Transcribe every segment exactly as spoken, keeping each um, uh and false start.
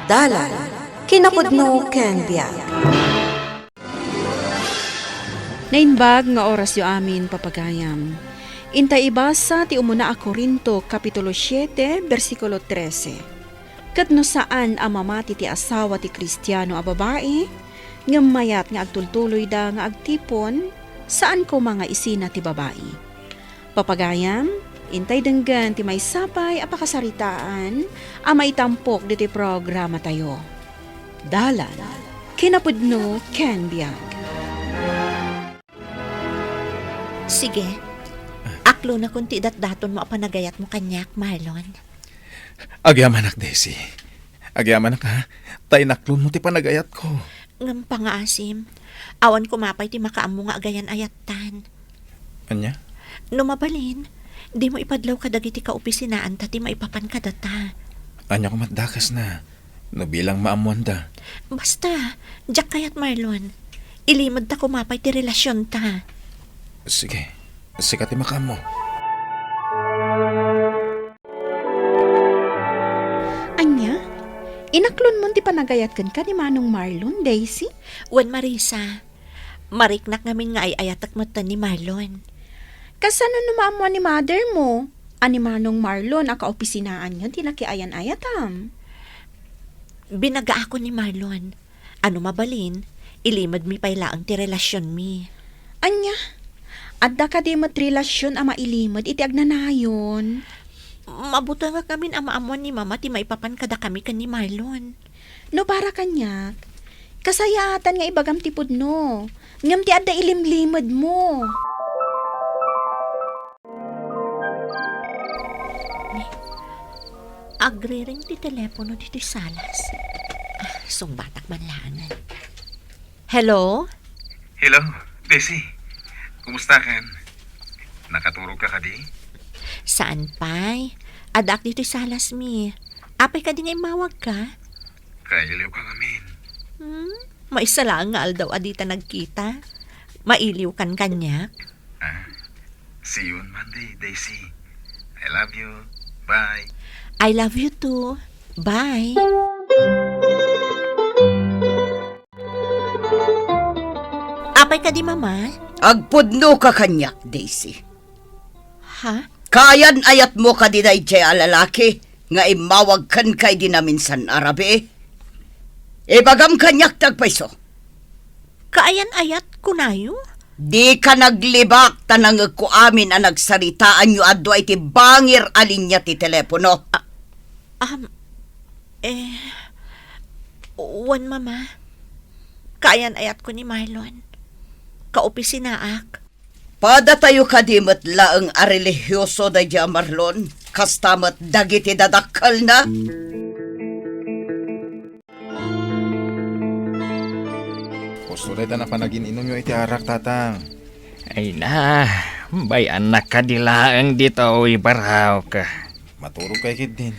Dalan, kinapudno ken biag. Naimbag nga orasyo amin, papagayam. Intay ibasa ti umuna a Corinto, Kapitulo siete, bersikulo trese. Ket no saan a mamati ti asawa ti Kristiano a babai, ngem mayat nga agtultuloyda nga agtipon, saan koma nga isina ti babai. Papagayam, intay denggen ti maysa pay a pakasaritaan a maitampok ditoy programatayo. Dalan, kinapudno ken biag. Sige. Aklonakon ti datdatonmo a panagayatmo kaniak, Marlon. Agyamanak, Daisy. Agyamanak, ha? Ta inaklonmo ti panagayatko. Ngem pangaasim, awan koma pay ti makaammo nga agayan-ayattan. Ania? No mabalin, dimo ipadlaw kadagiti kaopisinaanta ti maipapan kadata. Ania koma ti dakesna? No bilang maammoanda. Basta, diak kayat, Marlon. Ilimedta koma pay ti relasionta. Sige, sika ti makaammo. Ania? Inaklonmon ti panagayat kenka ni Manong Marlon, Daisy? Wen, Marisa. Mariknak ngamin nga ay-ayatek metten ni Marlon. Kasano no maammoan ni mother mo a ni Manong Marlon a kaopisinaanyo ti nakiayan-ayatam? Binagaakon ni Marlon. A no mabalin, ilimedmi pay laeng ti relasionmi. Ania? Adda kadi met relasion a mailimed iti agnanayon? Mabutengek ngamin a maammoan ni Mama ti maipapan kadakami ken ni Marlon. No para kaniak, kasayaatan nga ibagam ti pudno, ngem ti adda ilimlimedmo. Agriring ti telepono ditoy salas. Ah, sungbatak man laengen. Hello? Hello, Desi. Kumusta kan? Nakaturog ka kadi? Saan pay? Addaak ditoy salas mi. Apay kadi nga immawag ka? Kailiw ka ngamin. Hmm? Maysa laeng nga aldaw a dita nagkita. Mailiw kan kaniak? Ah, see you on Monday, Daisy. I love you. Bye. I love you too. Bye. Apay kadi, Mama? Agpudno ka kaniak, Daisy. Ha? Kaayan-ayatmo kadi daydiay a lalaki nga immawag kenka idi naminsan a rabii? Ibagam kaniak ti agpayso. Kaayan-ayat kunayo? Dika naglibak ta nangegko amin a nagsaritaanyo a dua iti bangir a linia ti telepono. Ah, um, eh, wen, Mama. Kaayan-ayatko ni Marlon. Kaopisinaak. Padatayo kadi met laeng a relihioso daydiay a Marlon, kasta met dagiti dadakkelna? Husto dayta napan agin-inumyo iti arak, Tatang. Ay na, bay-annak kadi laeng ditoy barok. Maturog kay ketdin.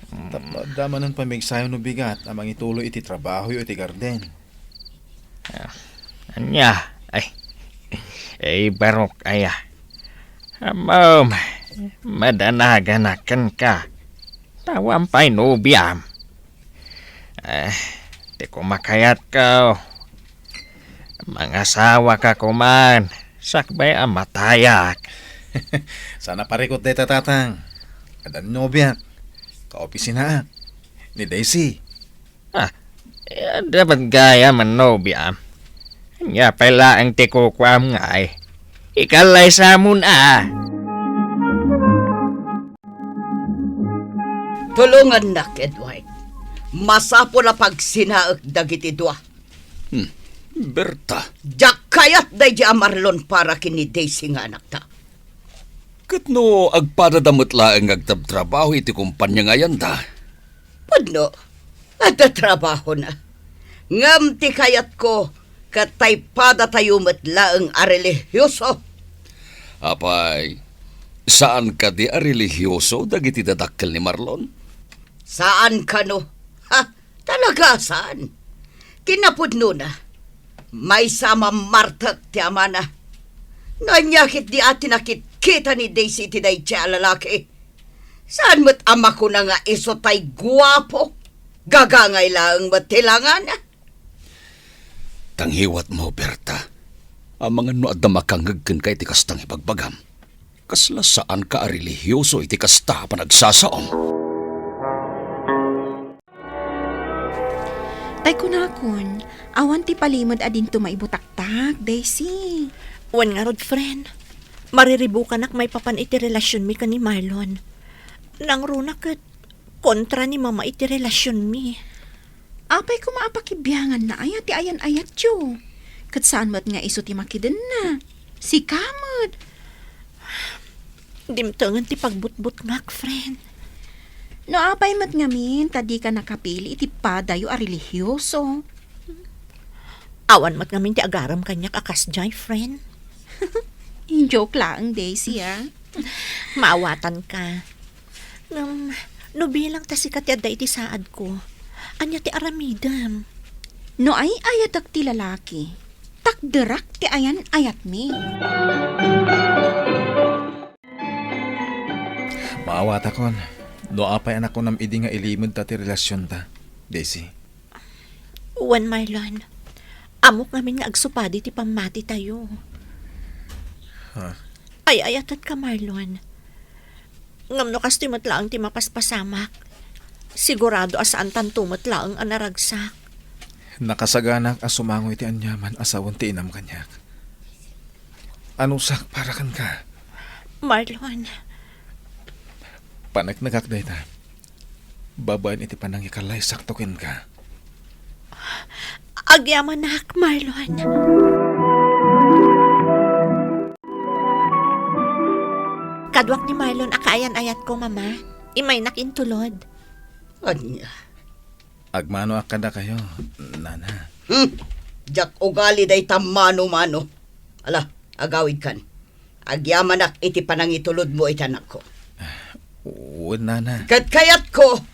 Tapno adda manen pamigsayo no bigat a mangituloy iti trabahoyo iti garden. Ah, ania? Ay, ay, barok aya. Ammom, madanaganak kenka. Awan pay nobiam. Eh, ti kumakayatko, mangasawaka koman, sakbay a matayak. Saan a parikut dayta, Tatang. Adda nobiak. Kaopisinaak. Ni Daisy. Ah, eh, adda met gayam a nobia. Ania pay laeng ti kukuam ngay? Ikallaysamon a. Tulongannak, Edward. Masapul a pagsinaek dagiti dua. Hmm, Berta. Diak kayat daydiay a Marlon para ken ni Daisy nga anakta. Ket no agpadada met laeng nga agtabtrabaho iti kompania nga ayanda? Pudno, adda trabahona. Ngem ti kayatko, ket ta ipadatayo met laeng a relihioso. Apay, saan kadi a relihioso dagiti dadakkel ni Marlon? Saan kano? Ha? Talaga saan. Kinapudnona, maysa a mammartek ti amana. No ania ketdi a ti nakitkita ni Daisy iti daydiay a lalaki? Saan met a makuna nga isu tay guapo? Gagangay laeng met ti langana. Tangiwatmo, Berta. Amangan no adda makangngeg kenka iti kasta nga ibagbagam. Kasla saanka a relihioso iti kasta a panagsasaom. Tay kunakon, awan ti palimed a dinto maibutaktak, Daisy. Wen ngarud, friend. Mariribukanak maipapan iti relasionmi ken ni Marlon. Nangruna ket kontra ni Mama iti relasionmi. Apay koma a pakibianganna aya ti ayan-ayatyo? Ket saan met nga isu ti makidenna. Sika met. Dimtengen ti pagbutbutngak, friend. No apay met ngamin ta dika nakapili iti padayo a relihioso? Awan met ngamin ti agarem kaniak a kasdiay, friend. Joke laeng, Daisy, ah. Maawatanka. Ngem, no bilang ta sika ti adda iti saadko, ania ti aramidem? No ay-ayatek ti lalaki, takderak ti ayan-ayatmi. Maawatakon, no apay a nakunam idi nga ilimedta ti relasionta, Daisy. Wen, Marlon, ammok ngamin nga agsupadi ti pammatitayo. Ha? Ay-ayatenka, Marlon. Ngem no kastoy met laeng ti mapaspasamak, sigurado a saantanto met laeng a naragsak. Nakasaganak a sumango iti aniaman a sawen ti inam kaniak. Anusak para kenka? Marlon. Paneknekak dayta. Babaen iti panangikallaysakto kenka. Agyamanak, Marlon. Kaduak ni Marlon a kaayan-ayatko, Mama. Imaynak intulod. Ania? Agmanoak kadakayo, Nana. Hmm, diak ugali dayta mano-mano. Ala, agawidkan. Agyamanak iti panangitulodmo iti anakko. Wen, Nana. Ket kayatko,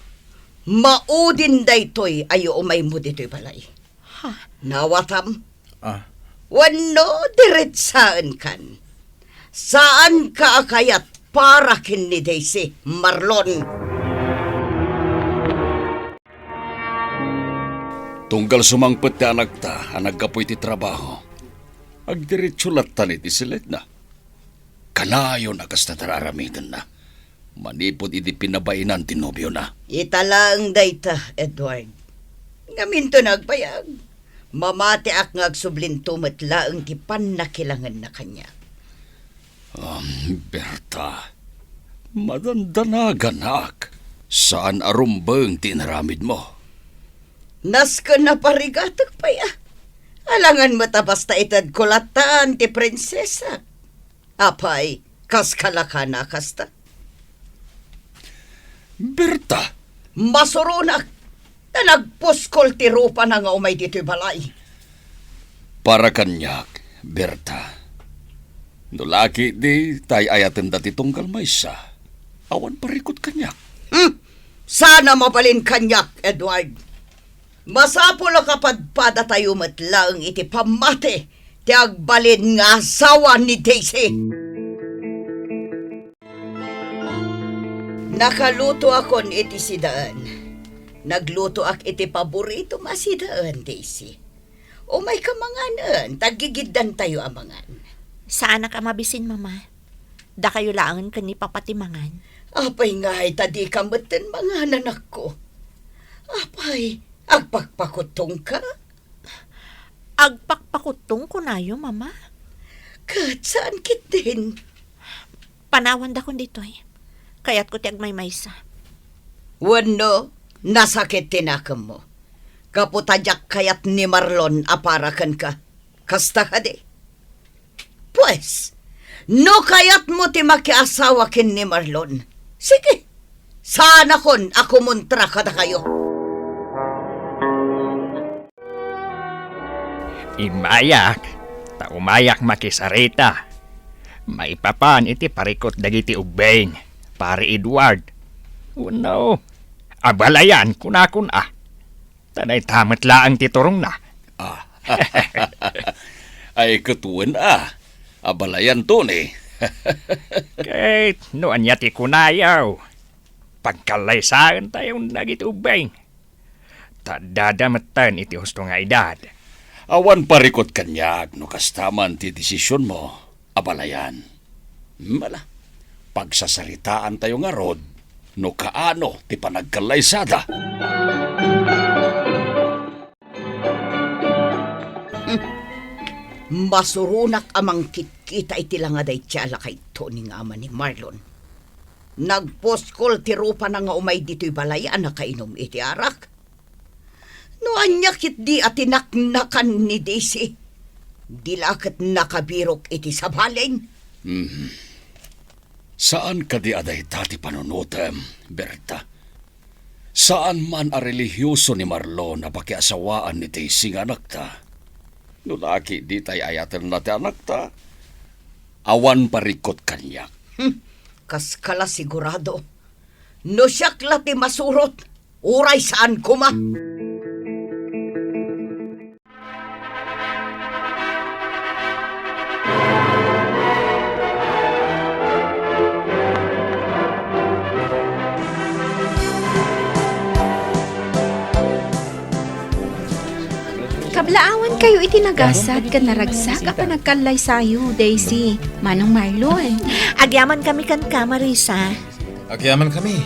maudin daytoy a umaymo ditoy balay. Ha? Nawatam? Ah. Wenno diretsaenkan. Saanka a kayat para ken ni Daisy, Marlon. Tunggal sumangpet ti anakta a naggapu iti trabaho, agdiretso lattan iti siledna. Kanayon a kasta ti aramidenna manipud idi pinabainan ti nobiona. Ita laeng dayta, Edward. Ngaminto nagbayag, mamatiak nga agsublinto met laeng ti pannakilangenna kaniak. Um, Berta, madandanaganak. Saan a rumbeng ti inaramidmo. Nasken a parigatek pay a. Alangan met a basta itedko lattan ti prinsesa. Apay, kas kalakana kasta? Berta! Masuronak! Ta nagpuskol ti rupana nga umay ditoy balay. Para kaniak, Berta. No laki di tay ayatenda ti tunggal maysa, awan parikut kaniak. Hmm! Sana mabalin kaniak, Edward. Masapul a kapadpadatayo met laeng iti pammati ti agbalin nga asawa ni Daisy. Nakalutoakon iti sidaen. Naglutoak iti paboritom a sidaen, Daisy. Umayka manganen, ta aggigiddantayo a mangan. Saanak a mabisin, Mama. Dakayo laengen ken ni Papa ti mangan. Apay ngay ta dika metten mangan, anakko? Apay, agpakpakuttongka? Agpakpakuttong kunayo, Mama? Ket saan ketdin? Panawandakon ditoy. Kayatko ti agmaymaysa. Wenno, nasakit ti nakemmo. Gapu ta diak kayat ni Marlon a para kenka. Kasta kadi? Pues, no kayatmo ti makiasawa ken ni Marlon, sige, saanakon a kumontra kadakayo. Immayak, ta umayak makisarita. Maipapan iti parikut dagiti ubbing, Pare Edward. Wenno, abalayan, kunakon a. Ta dayta met laeng ti turongna. Ah. Ay, ket wen a. Abalayan, Tony. Ket no ania ti kunayo, pagkallaysaentayo dagiti ubbing. Ta addada metten iti husto nga edad. Awan parikut kaniak no kasta man ti desisionmo, abalayan. Mala, pagsasaritaantayo ngarud no kaano ti panagkallaysada. Masuronak a mangkitkita iti langa dayta a lakayto ni nga ama ni Marlon. Nagpuskol ti rupana nga umay ditoy balay a nakainum iti arak. No ania ketdi a tinaknakan ni Daisy, di la ket nakabirok iti sabali. Hmm. Saan kadi a dayta ti panunotem, Berta? Saan man a relihioso ni Marlon a pakiasawaan ni Daisy nga anakta? No la ketdi ta ay-ayatenna ti anakta, awan parikut kaniak. Hmm, kaskala sigurado. No siak la ti masurot, uray saan koma. Kablaawan kayo iti nagasat ken naragsak a panagkallaysayo, Daisy, Manong Marlon. Agyaman kami kenka, Marisa. Agyaman kami.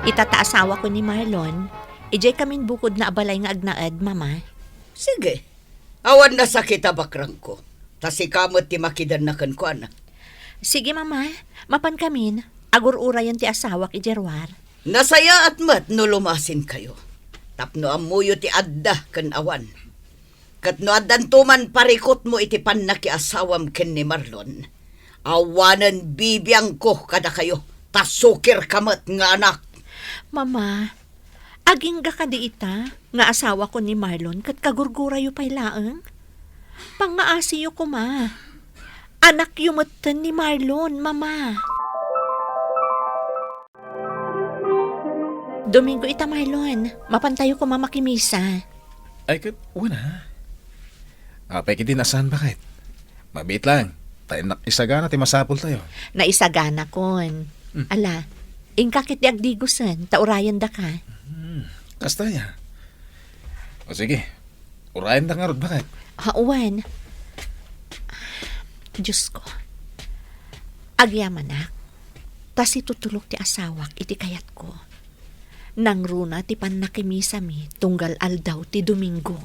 Ita ta asawako ni Marlon, idiay kamin bukodna a balay nga agnaed, Mama. Sige. Awan nasakit a bakrangko. Ta sika met ti makidanna kenkuana. Sige, Mama. Mapan kamin. Agur-urayen ti asawak idiay ruar. Nasayaat met no lumasinkayo. Tapno ammoyo ti adda ken awan. Ket no addanto man parikutmo iti pannakiasawam ken ni Marlon, awanen bibiangko kadakayo, ta sukirka met nga anak. Mama, agingga kadi ita nga asawako ni Marlon ket kagurgurayo pay laeng? Pangngaasiyo koma. Anakyo metten ni Marlon, Mama. Domingo ita, Marlon. Mapantayo koma makimisa. Ay, ket, wen a. Apay ketdi no saan, baket? Mabiit laeng, ta innak isagana ti masapultayo. Naisaganakon. Hmm. Ala, inka ketdi agdigosen, ta urayendaka. Hmm, kasta aya. O sige, urayendak ngarud, baket? Ha, wen. Diosko, agyamanak, ta situtulok ti asawak iti kayatko. Nangruna ti pannakimisami tunggal aldaw ti Domingo.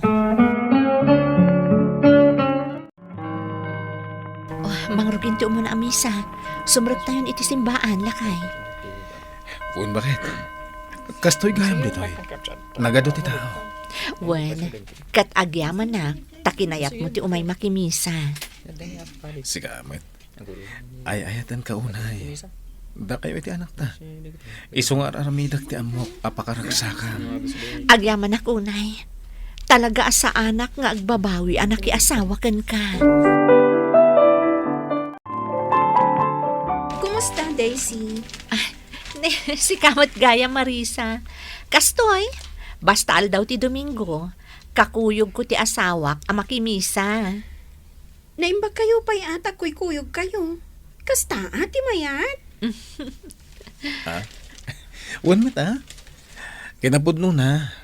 Oh, mangrugin ti umuna a misa. Sumrektayon iti simbaan, lakay. Wen, baket? Kastoy gayam ditoy. Nagadu ti tao. Wen, ket agyamanak, ta kinayatmo ti umay makimisa. Sika met. Ay-ayatenka unay. Dakayo iti anakta. Isu nga ar-aramidak ti ammok a pakaragsakam. Agyamanak unay. Talaga a saanak nga agbabawi a nakiasawa kenka. Kumusta, Daisy? Ah, ne, sika met gayam, Marisa. Kastoy, basta aldaw ti Domingo, kakuyogko ti asawak a makimisa. Naimbag kayo pay a ta agkuykuyog kayo. Kasta a ti mayat? Ha? Wen met a. Kinapudnona,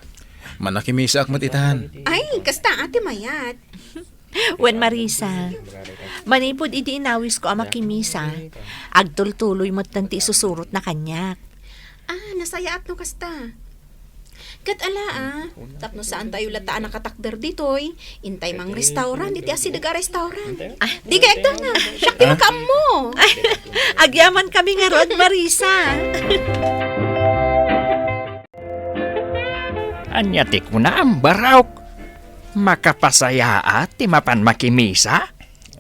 mannakimisaak met itan. Ay, kasta a ti mayat. Wen, Marisa, manipud idi inawisko a makimisa, agtultuloy metten ti isusurotna kaniak. Ah, nasayaat no kasta. Ket ala, ah, tapno saantayo latta a nakatakder ditoy, intay mangrestaurant iti asideg a restaurant. Ah, di kayatna, siak ti makaammo. Ay, agyaman kami ngarud, Marisa. Ania ti kunam, Barok? Makapasayaat ti mapan makimisa?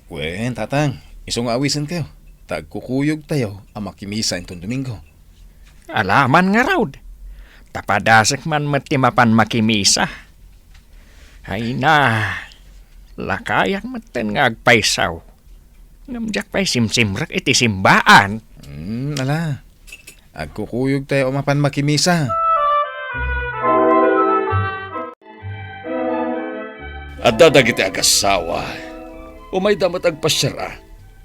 Wen, Tatang, isu nga awisenkayo, ta agkukuyogtayo a makimisa inton Domingo. Alaman ngarud, ta padasek man met ti mapan makimisa. Ay na, lakayak metten nga agpaysaw. Ngem diak pay simsimrek iti simbaan. Hmm, ala. Agkukuyogtayo a mapan makimisa. Adda dagiti agassawa. Umayda met agpasiar a,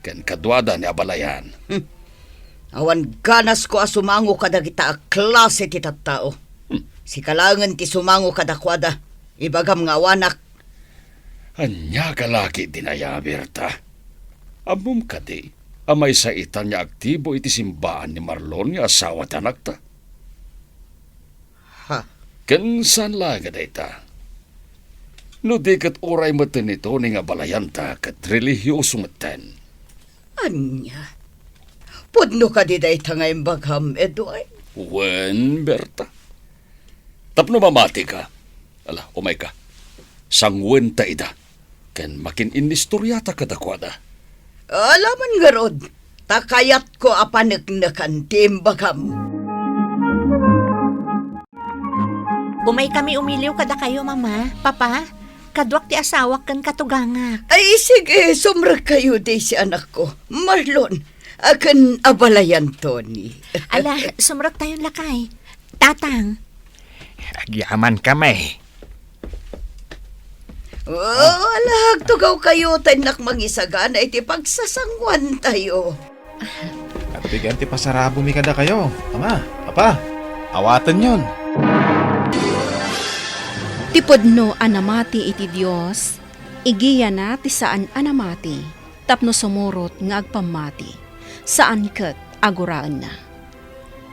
ken kaduada ni abalayan. Hmm. Awan ganasko a sumango kadagita a klase ti tattao. Hmm. Sika laengen ti sumango kadakuada. Ibagam nga awanak. Ania ka la ketdi aya, Berta? Ammom kadi a maysa itan nga aktibo iti simbaan ni Marlon nga asawa ti anakta? Ha? Ken saan laeng a dayta? No di ket uray metten ni Tony nga abalayanta ket relihioso metten. Ania? Pudno kadi dayta nga imbagam, Edward? Wen, Berta. Tapno mamatika. Ala, umayka. Sanguenta ida. Ken makin-innistoriata kadakuada. Alaman ngarud, ta kayatko a paneknekan ti imbagam. Umaykami umiliw kadakayo, Mama, Papa. Kaduak ti asawak ken katugangak. Ay, sige, sumrekkayo daysi anakko. Marlon, a ken abalayan, Tony. Ala, sumrektayon lakay. Tatang. Agyamankami. Oh, ala, agtugawkayo, ta innak mangisagana iti pagsasanguantayo. Agbigen ti pasarabomi kadakayo, Ama, Papa. Awatenyon. Ti pudno a namati iti Dios, igiyana ti saan a namati tapno sumurot nga agpammati, saan ket a guraenna.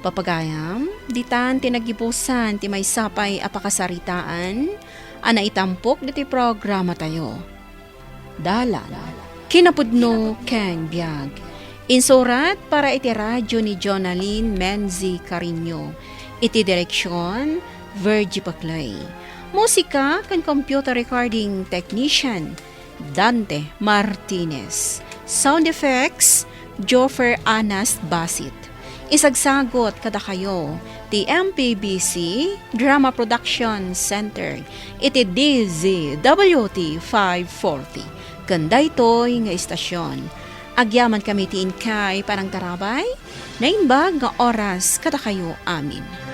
Papagayam, ditan ti nagibusan ti maysa pay a pakasaritaan a naitampok ditoy programatayo. Dalan, kinapudno ken biag. Insurat para iti radyo ni Jonalyn Menzi Carino. Iti direksion, Virgie Paclay. Musika ken computer recording technician, Dante Martinez. Sound effects, Joffer Anas Basit. Isagsagot kadakayo ti M P B C Drama Production Center iti D Z W T five forty. Ken daytoy nga istasyon, agyamankami ti inkay panangtarabay, naimbag nga oras kadakayo amin.